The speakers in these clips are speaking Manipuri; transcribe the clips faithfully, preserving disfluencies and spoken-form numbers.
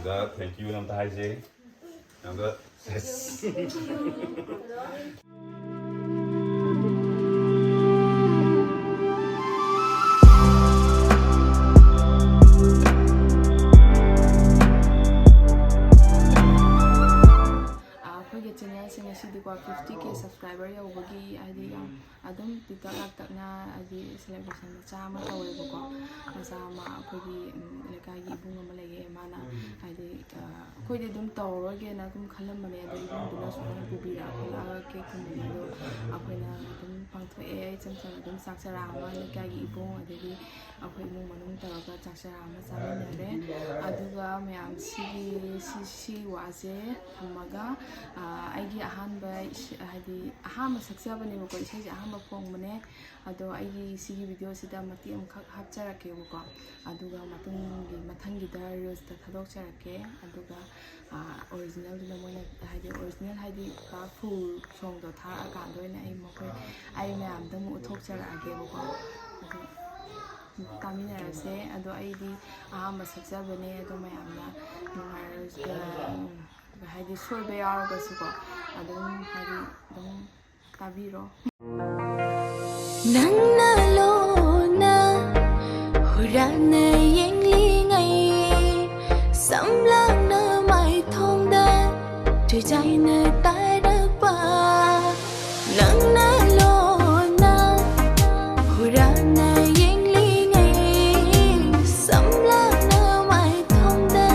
ꯑꯗ thank you ꯑꯝꯇ ꯍꯥꯏꯁꯦ꯫ ꯑꯗ, yes꯫ ꯑꯩꯈꯣꯏꯒꯤ ꯆꯦꯅꯦꯜꯁꯦ ꯉꯁꯤꯗꯤꯀꯣ fifty K subscriber ꯌꯧꯕꯒꯤ, ꯍꯥꯏꯗꯤ, ꯌꯥꯝ ꯑꯗꯨꯝ ꯇꯤꯛꯇꯛ ꯂꯥꯛꯇꯛꯅ, ꯍꯥꯏꯗꯤ celebration ꯃꯆꯥ ꯑꯃ ꯇꯧꯋꯦꯕꯀꯣ꯫ ꯃꯆꯥ ꯑꯃ ꯑꯩꯈꯣꯏꯒꯤ, ꯎꯝ, ꯂꯩꯀꯥꯏꯒꯤ ꯏꯕꯨꯡ ꯑꯃ ꯂꯩꯌꯦ, ꯃꯥꯅ, ꯎꯝ, ꯍꯥꯏꯗꯤ, ꯑ, ꯑꯩꯈꯣꯏꯗꯤ ꯑꯗꯨꯝ ꯇꯧꯔꯔꯣꯏꯒꯦꯅ ꯑꯗꯨꯝ ꯈꯜꯂꯝꯕꯅꯦ, ꯑꯗꯣ ꯏꯕꯨꯡꯗꯨꯅ ꯁꯨꯃꯥꯏꯅ ꯄꯨꯕꯤꯔꯛꯑꯣ, ꯈꯣꯠꯂꯛꯑꯒ cake ꯀꯨꯝꯕꯗꯣ ꯑꯗꯣ ꯑꯩꯈꯣꯏꯅ ꯑꯗꯨꯝ ꯄꯥꯡꯊꯣꯛꯑꯦ꯫ ꯏꯆꯝ ꯆꯝꯅ ꯑꯗꯨꯝ ꯆꯥꯛ ꯆꯔꯥ ꯑꯃ ꯂꯩꯀꯥꯏꯒꯤ ꯏꯕꯨꯡ ꯑꯗꯒꯤ ꯑꯩꯈꯣꯏ ꯏꯃꯨꯡ ꯃꯅꯨꯡ ꯇꯧꯔꯒ ꯆꯥꯛ ꯆꯔꯥ ꯑꯃ ꯆꯥꯃꯤꯟꯅꯔꯦ꯫ ꯑꯗꯨꯒ ꯃꯌꯥꯝ ꯁꯤꯒꯤ, ꯁꯤ, ꯁꯤ ꯋꯥꯁꯦ ꯊꯝꯃꯒ, ꯑ, ꯑꯩꯒꯤ ꯑꯍꯥꯟꯕ ꯏꯁ-, ꯍꯥꯏꯗꯤ ꯑꯍꯥꯟꯕ ꯁꯛꯆꯕꯅꯦꯕꯀꯣ, ꯏꯁꯩꯁꯦ ꯑꯍꯥꯟꯕ ꯐꯣꯡꯕꯅꯦ꯫ ꯑꯗꯣ ꯑꯩꯒꯤ ꯁꯤꯒꯤ ꯚꯤꯗꯤꯑꯣꯁꯤꯗ ꯃꯇꯦꯛ ꯑꯃꯈꯛ ꯍꯥꯞꯆꯔꯛꯀꯦꯕꯀꯣ, ꯑꯗꯨꯒ ꯃꯇꯨꯡꯒꯤ, ꯃꯊꯪꯒꯤꯗ ꯔꯤꯜꯁꯇ ꯊꯥꯗꯣꯛꯆꯔꯛꯀꯦ꯫ ꯑꯗꯨꯒ, ꯑ, ꯑꯣꯔꯤꯖꯤꯅꯦꯜꯗꯨꯅ ꯃꯣꯏꯅ, ꯍꯥꯏꯗꯤ ꯑꯣꯔꯤꯖꯤꯅꯦꯜ ꯍꯥꯏꯗꯤ ꯄꯨꯔꯥ ꯐꯨꯜ ꯁꯣꯡꯗꯣ ꯊꯥꯔꯛꯑꯀꯥꯟꯗ ꯑꯣꯏꯅ ꯑꯩ ꯃꯈꯣꯏ, ꯑꯩ ꯃꯌꯥꯝꯗ ꯑꯃꯨꯛ ꯎꯠꯊꯣꯛꯆꯔꯛꯑꯒꯦꯕꯀꯣ꯫ ꯑꯗꯨ ꯇꯥꯃꯤꯟꯅꯔꯁꯦ꯫ ꯑꯗꯣ ꯑꯩꯗꯤ ꯑꯍꯥꯟꯕ ꯁꯛꯆꯕꯅꯦ, ꯑꯗꯣ ꯃꯌꯥꯝꯅ ꯅꯨꯡꯉꯥꯏꯔ-, ꯍꯥꯏꯗꯤ ꯁꯣꯏꯕ ꯌꯥꯎꯔꯒꯁꯨꯀꯣ, ꯑꯗꯨꯝ ꯍꯥꯏꯗꯤ ꯑꯗꯨꯝ ꯇꯥꯕꯤꯔꯣ꯫ ꯅꯪꯅ ꯂꯣꯟꯅ ꯍꯨꯔꯥꯟꯅ ꯌꯦꯡꯂꯤꯉꯩ, ꯁꯝꯂꯥꯡꯅ ꯃꯥꯏꯊꯣꯡꯗ ꯆꯨꯖꯥꯏꯅ ꯇꯥꯔꯛꯄ꯫ ꯅꯪꯅ ꯂꯣꯟꯅ ꯍꯨꯔꯥꯟꯅ ꯌꯦꯡꯂꯤꯉꯩ, ꯁꯝꯂꯥꯡꯅ ꯃꯥꯏꯊꯣꯡꯗ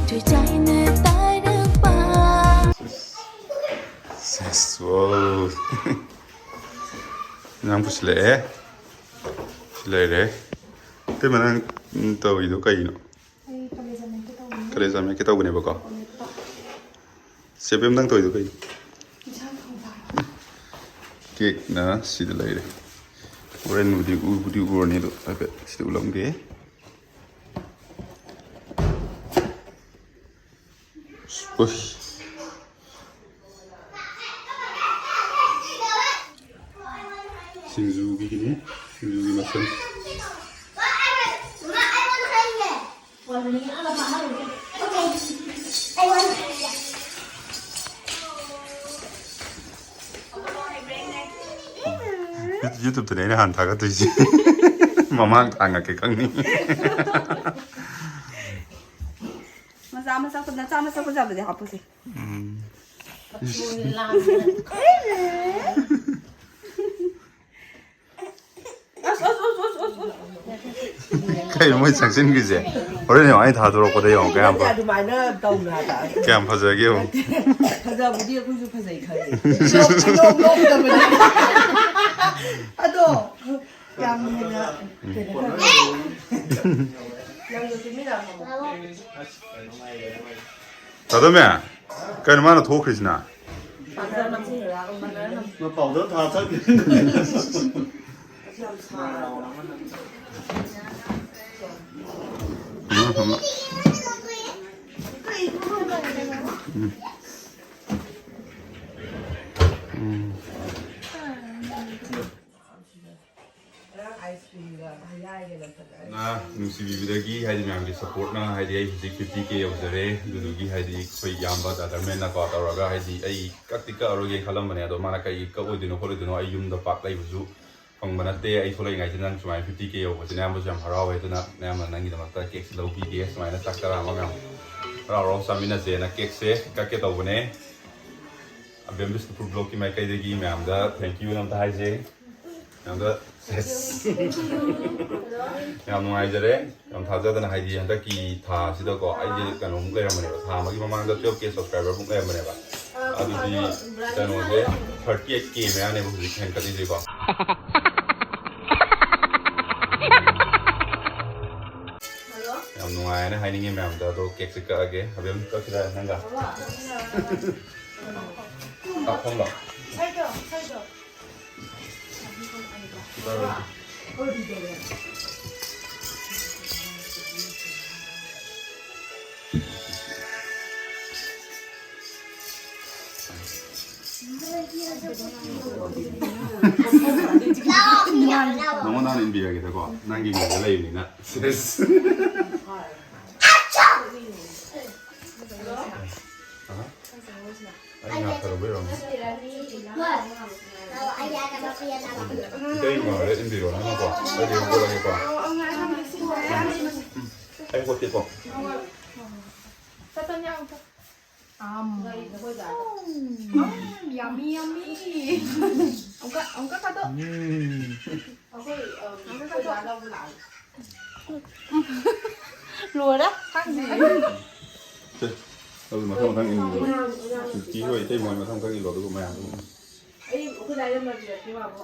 ꯆꯨꯖꯥꯏꯅ ꯇꯥꯔꯛꯄ꯫ Yes, wow. ꯅꯪ ꯄꯨꯁꯤꯜꯂꯛꯑꯦ꯫ ꯁꯤ ꯂꯩꯔꯦ꯫ ꯏꯇꯩꯃ, ꯅꯪ, ꯎꯝ, ꯇꯧꯔꯤꯗꯣ ꯀꯩꯅꯣ? ꯑꯩ ꯀꯂꯦꯖꯥ ꯃꯦꯠꯀꯦ ꯇꯧꯕꯅꯦ꯫ ꯀꯂꯦꯖꯥ ꯃꯦꯠꯀꯦ ꯇꯧꯕꯅꯦꯕꯀꯣ꯫ ꯑꯣꯃꯦꯠꯇꯣ꯫ ꯆꯦ ꯕꯦꯝ, ꯅꯪ ꯇꯧꯔꯤꯗꯣ ꯀꯩꯅꯣ? ꯏꯟꯁꯥꯡ ꯊꯣꯡꯕ꯫ ꯀꯦꯛꯅ ꯁꯤꯗ ꯂꯩꯔꯦ꯫ ꯍꯣꯔꯦꯟꯕꯨꯗꯤ ꯎꯕꯨꯗꯤ ꯎꯔꯅꯤ, ꯑꯗꯣ ꯍꯥꯏꯐꯦꯠ ꯁꯤꯗ ꯎꯠꯂꯝꯒꯦ꯫ ꯎꯁ꯫ ꯁꯤꯡꯖꯨꯒꯤꯅꯦ, ꯁꯤꯡꯖꯨꯒꯤ ꯃꯆꯜ꯫ ꯌꯨꯇ꯭ꯌꯨꯕꯇꯅꯦ ꯑꯩꯅ ꯍꯥꯟꯅ ꯊꯥꯒꯠꯇꯣꯏꯁꯦ꯫ ꯃꯃꯥꯡ ꯊꯥꯡꯉꯛꯀꯦ ꯈꯪꯅꯤ꯫ ꯃꯆꯥ ꯃꯆꯥ ꯈꯨꯠꯅ ꯆꯥ ꯃꯆꯥ ꯈꯨꯠꯆꯥꯕꯗꯤ ꯍꯥꯞꯄꯨꯁꯦ꯫ ꯎꯝ꯫ ꯑꯁ, ꯑꯁ, ꯑꯁ, ꯑꯁ, ꯑꯁ, ꯑꯁ꯫ ꯀꯩꯅꯣ ꯃꯣꯏ ꯆꯪꯁꯤꯟꯈ꯭ꯔꯤꯁꯦ? ꯍꯣꯔꯦꯟ ꯌꯦꯡꯉꯣ ꯑꯩ ꯊꯥꯗꯣꯔꯛꯄꯗ ꯌꯦꯡꯉꯣ ꯀꯌꯥꯝ ꯐ-, ꯑꯗꯨꯃꯥꯏꯅ ꯇꯧꯅ ꯍꯥꯏꯕ꯫ ꯀꯌꯥꯝ ꯐꯖꯒꯦ ꯌꯦꯡꯉꯣ꯫ ꯐꯖꯕꯨꯗꯤ ꯑꯩꯈꯣꯏꯁꯨ ꯐꯖꯩ ꯈꯜꯂꯤ꯫ ꯅꯣꯛ-, ꯅꯣꯛ-, ꯅꯣꯛꯇꯕꯅꯤ꯫ ꯑꯗꯣ ꯌꯥꯝ ꯍꯦꯟꯅ ꯀꯩꯅꯣ ꯇꯧꯋꯦ꯫ ꯅꯪꯁꯨ ꯇꯨꯃꯤꯟꯅ ꯐꯝꯃꯣ꯫ ꯇꯥꯗꯝꯃꯦ, ꯀꯩꯅꯣ ꯃꯥꯅ ꯊꯣꯛꯈ꯭ꯔꯤꯁꯤꯅ? ꯄꯥꯎꯗꯔ ꯊꯥ ꯆꯠꯈ꯭ꯔꯦ꯫ ꯎꯝ꯫ ꯎꯝ꯫ ꯉꯔꯥꯡ ice creamꯒ ꯍꯩ ꯔꯥꯒ ꯂꯩꯔꯛꯄꯗ ꯑꯩ ꯅ ꯅꯨꯡꯁꯤꯕꯤꯕꯗꯒꯤ ꯍꯥꯏꯗꯤ ꯃꯌꯥꯝꯒꯤ supportꯅ ꯍꯥꯏꯗꯤ ꯑꯩ ꯍꯧꯖꯤꯛ fifty K ꯌꯧꯖꯔꯦ꯫ ꯑꯗꯨꯗꯨꯒꯤ ꯍꯥꯏꯗꯤ ꯑꯩꯈꯣꯏ ꯏꯌꯥꯝꯕ ꯗꯥꯗꯔꯃꯦꯟꯅꯀꯣ ꯇꯧꯔꯒ ꯍꯥꯏꯗꯤ ꯑꯩ ꯀꯛꯇꯤ ꯀꯛꯑꯔꯣꯏꯒꯦ ꯈꯜꯂꯝꯕꯅꯦ, ꯑꯗꯣ ꯃꯥꯅ ꯀꯩꯒꯤ ꯀꯛꯑꯣꯏꯗꯣꯏꯅꯣ ꯈꯣꯠꯂꯣꯏꯗꯣꯏꯅꯣ, ꯑꯩ ꯌꯨꯝꯗ ꯄꯥꯛ ꯂꯩꯕꯁꯨ ꯐꯪꯕ ꯅꯠꯇꯦ, ꯑꯩ ꯊꯣꯛꯂꯛꯏꯉꯩꯁꯤꯗ ꯅꯪ ꯁꯨꯃꯥꯏꯅ fifty K ꯌꯧꯕꯁꯤꯅ ꯑꯌꯥꯝꯕꯁꯨ ꯌꯥꯝ ꯍꯔꯥꯎꯋꯦ, ꯑꯗꯨꯅ ꯑꯌꯥꯝꯕ ꯅꯪꯒꯤꯗꯃꯛꯇ cakeꯁꯤ ꯂꯧꯕꯤꯒꯦ, ꯁꯨꯃꯥꯏꯅ ꯆꯥꯛ ꯆꯔꯥ ꯑꯃ ꯃꯌꯥꯝ ꯍꯔꯥꯎ ꯍꯔꯥꯎ ꯆꯥꯃꯤꯟꯅꯁꯦꯅ cakeꯁꯦ ꯀꯛꯀꯦ ꯇꯧꯕꯅꯦ꯫ ꯑꯕꯦꯝ ꯕꯤꯁꯅꯨꯄꯨꯔ vlogꯀꯤ ꯃꯥꯏꯀꯩꯗꯒꯤ ꯃꯌꯥꯝꯗ thank you ꯑꯝꯇ ꯍꯥꯏꯖꯩ꯫ ꯌꯥꯝꯅ, yes꯫ ꯌꯥꯝ ꯅꯨꯡꯉꯥꯏꯖꯔꯦ꯫ ꯌꯥꯝ ꯊꯥꯖꯗꯅ, ꯍꯥꯏꯗꯤ, ꯍꯟꯗꯛꯀꯤ ꯊꯥꯁꯤꯗꯀꯣ, ꯑꯩꯁꯦ ꯀꯩꯅꯣꯃꯨꯛ ꯂꯩꯔꯝꯕꯅꯦꯕ, ꯊꯥ ꯑꯃꯒꯤ ꯃꯃꯥꯡꯗ twelve K subscriberꯃꯨꯛ ꯂꯩꯔꯝꯕꯅꯦꯕ꯫ ꯑꯗꯨꯗꯤ ꯀꯩꯅꯣꯁꯦ, thirty eight K ꯃꯌꯥꯅꯦꯕ ꯍꯧꯖꯤꯛ ꯍꯦꯟꯒꯠꯂꯤꯁꯦꯀꯣ꯫ ꯌꯥꯝ ꯅꯨꯡꯉꯥꯏꯅ ꯍꯥꯏꯅꯤꯡꯉꯦ ꯃꯌꯥꯝꯗ, ꯑꯗꯣ cakeꯁꯦ ꯀꯛꯑꯒꯦ꯫ ꯑꯕꯦꯝ, ꯀꯛꯈꯤꯗꯥꯏ ꯅꯪꯒ? ꯀꯛꯐꯝꯂꯣ? ꯅꯉꯣꯟꯗ ꯍꯥꯟꯅ ꯏꯟꯕꯤꯔꯒꯦꯗꯀꯣ, ꯅꯪꯒꯤ ꯃꯤꯡꯗ ꯂꯩꯕꯅꯤꯅ꯫ ꯁꯦꯁ꯫ ꯑꯩ ꯉꯥ ꯊꯥꯔꯨꯕꯩ ꯑꯣꯏꯔꯝꯅꯤ꯫ ꯏꯇꯩ ꯃꯉꯥꯗ ꯏꯟꯕꯤꯔꯣ ꯅꯪꯅꯀꯣ꯫ ꯑꯩꯗꯤ ꯍꯧꯒꯠꯂꯒꯦꯀꯣ꯫ ꯑꯩ ꯍꯧꯒꯠꯀꯦꯀꯣ꯫ ꯆꯠꯇꯅꯤ ꯑꯃꯨꯛꯇ꯫ ꯎꯝ, yummy, yummy. ꯑꯃꯨꯛꯀ, ꯑꯃꯨꯛꯀ ꯀꯥꯗꯣ꯫ ꯎꯝ꯫ ꯑꯩꯈꯣꯏ, ꯑ, ꯑꯩꯈꯣꯏ ꯗꯥ ꯂꯧꯕ ꯂꯥꯛꯑꯒꯦ꯫ ꯂꯣꯏꯔꯦ꯫ ꯈꯪꯗꯦ꯫ ꯁꯦ, ꯑꯗꯨ ꯃꯊꯪ ꯃꯊꯪ ꯏꯟꯕꯤꯔꯣ꯫ ꯁ꯭ꯋꯤꯇꯤ ꯍꯣꯏ, ꯏꯇꯩ ꯃꯣꯏ ꯃꯊꯪ ꯃꯊꯪ ꯏꯜꯂꯣ, ꯑꯗꯨꯒ ꯃꯌꯥꯝꯗꯨ꯫ ꯑꯩ ꯑꯩꯈꯣꯏ ꯗꯥ ꯌꯥꯝ ꯂꯧꯕꯤꯔꯛꯀꯦ, ꯕꯥꯕꯨ꯫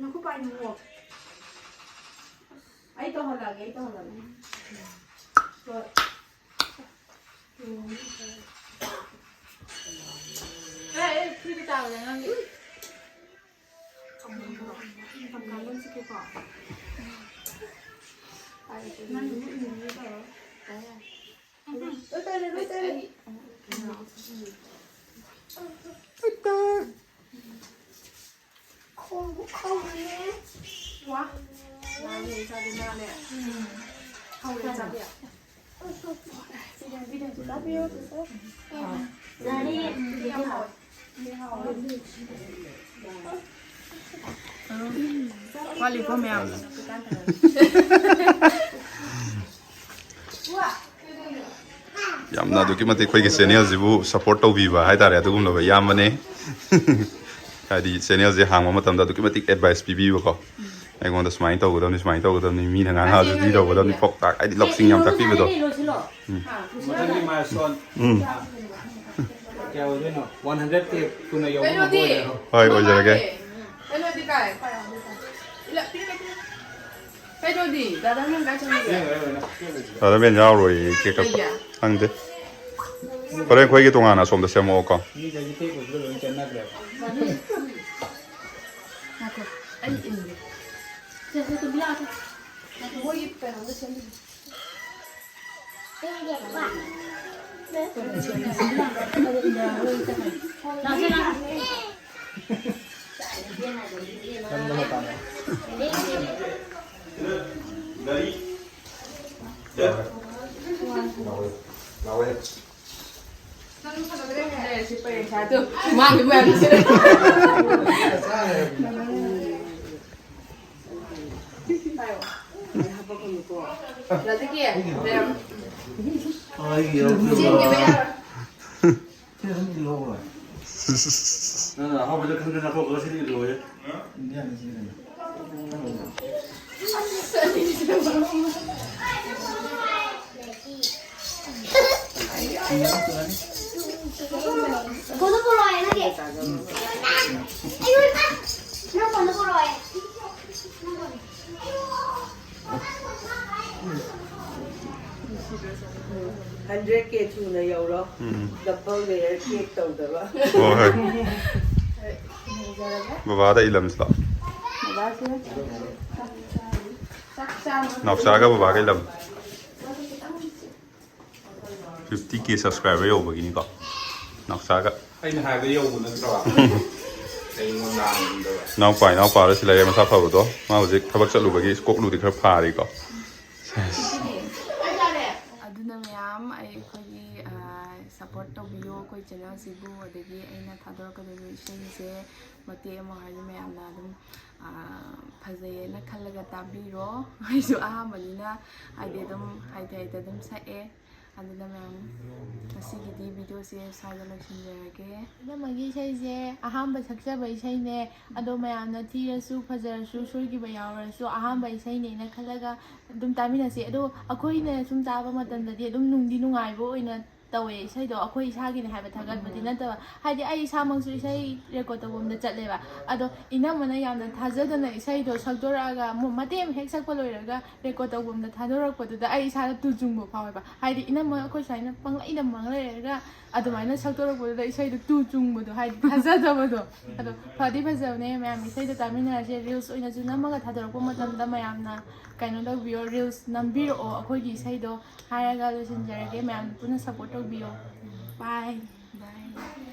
ꯅꯈꯨꯠ ꯄꯥꯏꯅꯨꯀꯣ꯫ ꯑꯩ ꯇꯧꯍꯜꯂꯛꯑꯒꯦ, ꯑꯩ ꯇꯧꯍꯜꯂꯛꯑꯒꯦ꯫ ꯍꯣꯏ꯫ ꯑꯦ, ꯑꯦ, ꯐꯨꯔꯤꯠꯇ ꯇꯥꯕꯅꯦ ꯑꯉꯥꯡꯒꯤ꯫ ꯅꯪꯒꯤ ꯃꯤꯠ ꯌꯦꯡꯉꯒ ꯇꯧꯔꯣ꯫ ꯂꯣꯏ ꯇꯩꯔꯦ, ꯂꯣꯏ ꯇꯩꯔꯦ꯫ ꯈꯣꯡꯕꯨ ꯈꯣꯡꯉꯦ꯫ ꯋꯥ꯫ ꯅꯥꯜꯂꯦ, ꯏꯆꯥꯗꯤ ꯅꯥꯜꯂꯦ꯫ ꯎꯝ꯫ ꯍꯧꯔꯦ, ꯏꯆꯥꯗꯤ꯫ ꯕꯤꯗꯟ, ꯕꯤꯗꯟꯁꯨ ꯆꯥꯕꯤꯌꯣ, ꯆꯦꯆꯦ꯫ ꯌꯥꯔꯦ꯫ ꯎꯝ, ꯁꯤꯗꯤ ꯌꯥꯝ ꯍꯥꯎꯋꯦ꯫ ꯁꯤꯗꯤ ꯍꯥꯎꯋꯦ꯫ ꯋꯥꯠꯂꯤꯀꯣ ꯃꯌꯥꯝ꯫ ꯌꯥꯝꯅ ꯑꯗꯨꯛꯀꯤ ꯃꯇꯤꯛ ꯑꯩꯈꯣꯏꯒꯤ ꯆꯦꯅꯦꯜꯁꯤꯕꯨ ꯁꯞꯄꯣꯔꯠ ꯇꯧꯕꯤꯕ ꯍꯥꯏꯇꯥꯔꯦ, ꯑꯗꯨꯒꯨꯝꯂꯕ ꯏꯌꯥꯝꯕꯅꯦ꯫ ꯍꯥꯏꯗꯤ ꯆꯦꯅꯦꯜꯁꯦ ꯍꯥꯡꯕ ꯃꯇꯝꯗ ꯑꯗꯨꯛꯀꯤ ꯃꯇꯤꯛ ꯑꯦꯗꯚꯥꯏꯁ ꯄꯤꯕꯤꯕꯀꯣ꯫ ꯑꯩꯉꯣꯟꯗ ꯁꯨꯃꯥꯏꯅ ꯇꯧꯒꯗꯕꯅꯤ, ꯁꯨꯃꯥꯏꯅ ꯇꯧꯒꯗꯕꯅꯤ, ꯃꯤꯅ ꯉꯥꯡꯉꯛꯑꯁꯨ ꯁꯤ ꯇꯧꯒꯗꯕꯅꯤ, ꯄꯥꯎꯇꯥꯛ ꯍꯥꯏꯗꯤ ꯂꯧꯁꯤꯡ ꯌꯥꯝ ꯇꯥꯛꯄꯤꯕꯗꯣ꯫ ꯎꯝ꯫ ꯃꯊꯪꯒꯤ ꯃꯥꯏꯜꯁ꯭ꯇꯣꯟ ꯎꯝ꯫ ꯀꯌꯥ ꯑꯣꯏꯗꯣꯏꯅꯣ? ꯋꯥꯟ ꯍꯟꯗ꯭ꯔꯦꯗ ꯀꯦ ꯊꯨꯅ ꯌꯧꯕ ꯉꯝꯕ ꯀꯩꯅꯣꯗꯤ? ꯑꯣꯏꯔꯦ꯫ ꯍꯣꯏ, ꯑꯣꯏꯖꯔꯒꯦ꯫ ꯀꯩꯅꯣꯗꯤ ꯀꯥꯏ? ꯄꯤꯔꯛꯑꯣ, ꯄꯤꯔꯛꯑꯣ꯫ ꯀꯩꯅꯣꯗꯤ? ꯗꯥꯗꯥ ꯅꯪ ꯀꯥꯏ ꯆꯠꯂꯨꯒꯦ? ꯗꯥꯗꯥ ꯕꯦꯟ ꯌꯥꯎꯔꯣꯏꯌꯦ ꯀꯦꯛ ꯀꯛꯄ꯫ ꯀꯩꯒꯤ? ꯈꯪꯗꯦ꯫ ꯍꯣꯔꯦꯟ ꯑꯩꯈꯣꯏꯒꯤ ꯇꯣꯉꯥꯟꯅ ꯑꯁꯣꯝꯗ ꯁꯦꯝꯃꯛꯑꯣꯀꯣ꯫ ꯃꯤ ꯆꯍꯤ ꯇꯦꯛ ꯑꯣꯏꯕꯗ ꯂꯣꯏ ꯆꯠꯅꯈ꯭ꯔꯦꯕ꯫ ꯉꯥꯏꯈꯣ, ꯑꯩ ꯏꯟꯒꯦ꯫ ꯁꯦ, ꯁꯦ, ꯇꯣꯝꯕꯤ ꯂꯥꯛꯑꯣ, ꯁꯦ꯫ ꯉꯥꯏꯈꯣ, ꯃꯣꯏꯒꯤ ꯀꯩꯅꯣꯝꯗ ꯁꯦꯝꯕꯤꯒꯦ꯫ ꯂꯥꯛꯑꯣ, ꯁꯦ, ꯂꯥꯛꯑꯣ꯫ ꯒꯥꯔꯤ꯫ ꯃꯥꯒꯤ ꯃꯌꯥꯝꯁꯦ꯫ ꯅꯪꯅ ꯑꯍꯥꯎꯕꯗ ꯈꯪꯗꯅ ꯑꯩꯈꯣꯏ ꯉꯁꯤꯗꯤ ꯂꯣꯏꯔꯦ꯫ ꯐꯣꯟꯗꯣ ꯄꯨꯔꯛꯑꯣ ꯅꯪꯒꯤ꯫ ꯅꯪ ꯐꯣꯟꯗꯣ ꯄꯨꯔꯛꯑꯣ꯫ ꯍꯟꯗ꯭ꯔꯦꯠ ꯀꯦ ꯊꯨꯅ ꯌꯧꯔꯣ꯫ ꯎꯝ꯫ ꯗꯕꯜ ꯂꯦꯌꯔ ꯀꯦꯛ ꯇꯧꯗꯕ꯫ ꯍꯣꯏ, ꯍꯣꯏ꯫ ꯕꯕꯥꯗ ꯏꯜꯂꯝꯁꯤꯂꯣ꯫ ꯅꯥꯎꯆꯥꯒ ꯕꯕꯥꯒ ꯏꯜꯂꯝ꯫ ꯐꯤꯐꯇꯤ ꯀꯦ ꯁꯕꯁꯀ꯭ꯔꯥꯏꯕꯔ ꯌꯧꯕꯒꯤꯅꯤꯀꯣ ꯅꯥꯎꯆꯥꯒ꯫ ꯑꯩꯅ ꯍꯥꯏꯕꯗ ꯌꯧꯕ ꯅꯠꯇ꯭ꯔꯣ? ꯑꯩꯉꯣꯟꯗ ꯍꯪꯉꯝꯗꯕ꯫ ꯏꯅꯥꯎꯄꯥ, ꯏꯅꯥꯎꯄꯥꯗ ꯁꯤ ꯂꯩꯔꯦ ꯃꯁꯥ ꯐꯕꯗꯣ꯫ ꯃꯥ ꯍꯧꯖꯤꯛ ꯊꯕꯛ ꯆꯠꯂꯨꯕꯒꯤ ꯀꯣꯛꯂꯨꯗꯤ ꯈꯔ ꯐꯥꯔꯤꯀꯣ꯫ ꯑꯗꯨꯅ ꯃꯌꯥꯝ ꯑꯩ, ꯑꯩꯈꯣꯏꯒꯤ, ꯑ, ꯁꯞꯄꯣꯔꯠ ꯇꯧꯕꯤꯌꯣ ꯑꯩꯈꯣꯏ ꯆꯦꯅꯦꯜꯁꯤꯕꯨ꯫ ꯑꯗꯒꯤ ꯑꯩꯅ ꯊꯥꯗꯣꯔꯛꯀꯗꯣꯏꯕ ꯏꯁꯩꯁꯦ ꯃꯇꯦꯛ ꯑꯃ ꯍꯥꯏꯗꯤ ꯃꯌꯥꯝꯅ ꯑꯗꯨꯝ, ꯑ, ꯐꯖꯩꯌꯦꯅ ꯈꯜꯂꯒ ꯇꯥꯕꯤꯔꯣ꯫ ꯑꯩꯁꯨ ꯑꯍꯥꯟꯕꯅꯤꯅ ꯍꯥꯏꯗꯤ ꯑꯗꯨꯝ ꯍꯩꯇ ꯍꯩꯇ ꯑꯗꯨꯝ ꯁꯛꯑꯦ꯫ ꯑꯗꯨꯅ ꯃꯌꯥꯝ ꯉꯁꯤꯒꯤꯗꯤ ꯚꯤꯗꯤꯑꯣꯁꯦ ꯁ꯭ꯋꯥꯏꯗ ꯂꯣꯏꯁꯤꯟꯖꯔꯒꯦ꯫ ꯏꯅꯝꯃꯒꯤ ꯏꯁꯩꯁꯦ ꯑꯍꯥꯟꯕ ꯁꯛꯆꯕ ꯏꯁꯩꯅꯦ꯫ ꯑꯗꯣ ꯃꯌꯥꯝꯅ ꯊꯤꯔꯁꯨ ꯐꯖꯔꯁꯨ ꯁꯣꯏꯈꯤꯕ ꯌꯥꯎꯔꯁꯨ ꯑꯍꯥꯟꯕ ꯏꯁꯩꯅꯦꯅ ꯈꯜꯂꯒ ꯑꯗꯨꯝ ꯇꯥꯃꯤꯟꯅꯁꯤ꯫ ꯑꯗꯣ ꯑꯩꯈꯣꯏꯅ ꯁꯨꯝ ꯇꯥꯕ ꯃꯇꯝꯗꯗꯤ ꯑꯗꯨꯝ ꯅꯨꯡꯗꯤ ꯅꯨꯡꯉꯥꯏꯕ ꯑꯣꯏꯅ ꯇꯧꯋꯦ ꯏꯁꯩꯗꯣ꯫ ꯑꯩꯈꯣꯏ ꯏꯁꯥꯒꯤꯅꯦ ꯍꯥꯏꯕ ꯊꯥꯒꯠꯄꯗꯤ ꯅꯠꯇꯕ꯫ ꯍꯥꯏꯗꯤ ꯑꯩ ꯏꯁꯥꯃꯛꯁꯨ ꯏꯁꯩ ꯔꯦꯀꯣꯔꯠ ꯇꯧꯐꯝꯗ ꯆꯠꯂꯦꯕ꯫ ꯑꯗꯣ ꯏꯅꯝꯃꯅ ꯌꯥꯝꯅ ꯊꯥꯖꯗꯅ ꯏꯁꯩꯗꯣ ꯁꯛꯇꯣꯔꯛꯑꯒ ꯃꯨ-, ꯃꯇꯦꯛ ꯑꯃ ꯍꯦꯛ ꯁꯛꯄ ꯂꯣꯏꯔꯒ ꯔꯦꯀꯣꯔꯠ ꯇꯧꯐꯝꯗ ꯊꯥꯗꯣꯔꯛꯄꯗꯨꯗ ꯑꯩ ꯏꯁꯥꯗ ꯇꯨ ꯆꯨꯡꯕ ꯐꯥꯎꯋꯦꯕ꯫ ꯍꯥꯏꯗꯤ ꯏꯅꯝꯃ ꯑꯩꯈꯣꯏ ꯁꯨꯃꯥꯏꯅ ꯄꯪꯂꯩꯗ ꯃꯪ ꯂꯩꯔꯒ ꯑꯗꯨꯃꯥꯏꯅ ꯁꯛꯇꯣꯔꯛꯄꯗꯨꯗ ꯏꯁꯩꯗꯣ ꯇꯨ ꯆꯨꯡꯕꯗꯣ, ꯍꯥꯏꯗꯤ ꯊꯥꯖꯗꯕꯗꯣ꯫ ꯑꯗꯣ ꯐꯗꯤ ꯐꯖꯕꯅꯦ ꯃꯌꯥꯝ, ꯏꯁꯩꯗꯣ ꯇꯥꯃꯤꯟꯅꯔꯁꯦ꯫ ꯔꯤꯜꯁ ꯑꯣꯏꯅꯁꯨ ꯅꯝꯃꯒ ꯊꯥꯗꯣꯔꯛꯄ ꯃꯇꯝꯗ ꯃꯌꯥꯝꯅ ꯀꯩꯅꯣ ꯇꯧꯕꯤꯌꯣ, ꯔꯤꯜꯁ ꯅꯝꯕꯤꯔꯛꯑꯣ ꯑꯩꯈꯣꯏꯒꯤ ꯏꯁꯩꯗꯣ ꯍꯥꯏꯔꯒ ꯂꯣꯏꯁꯤꯟꯖꯔꯒꯦ꯫ ꯃꯌꯥꯝ ꯄꯨꯟꯅ ꯁꯞꯄꯣꯔꯠ ꯇꯧꯕꯤꯌꯣ꯫ ꯕꯥꯏ꯫ ꯕꯥꯏ꯫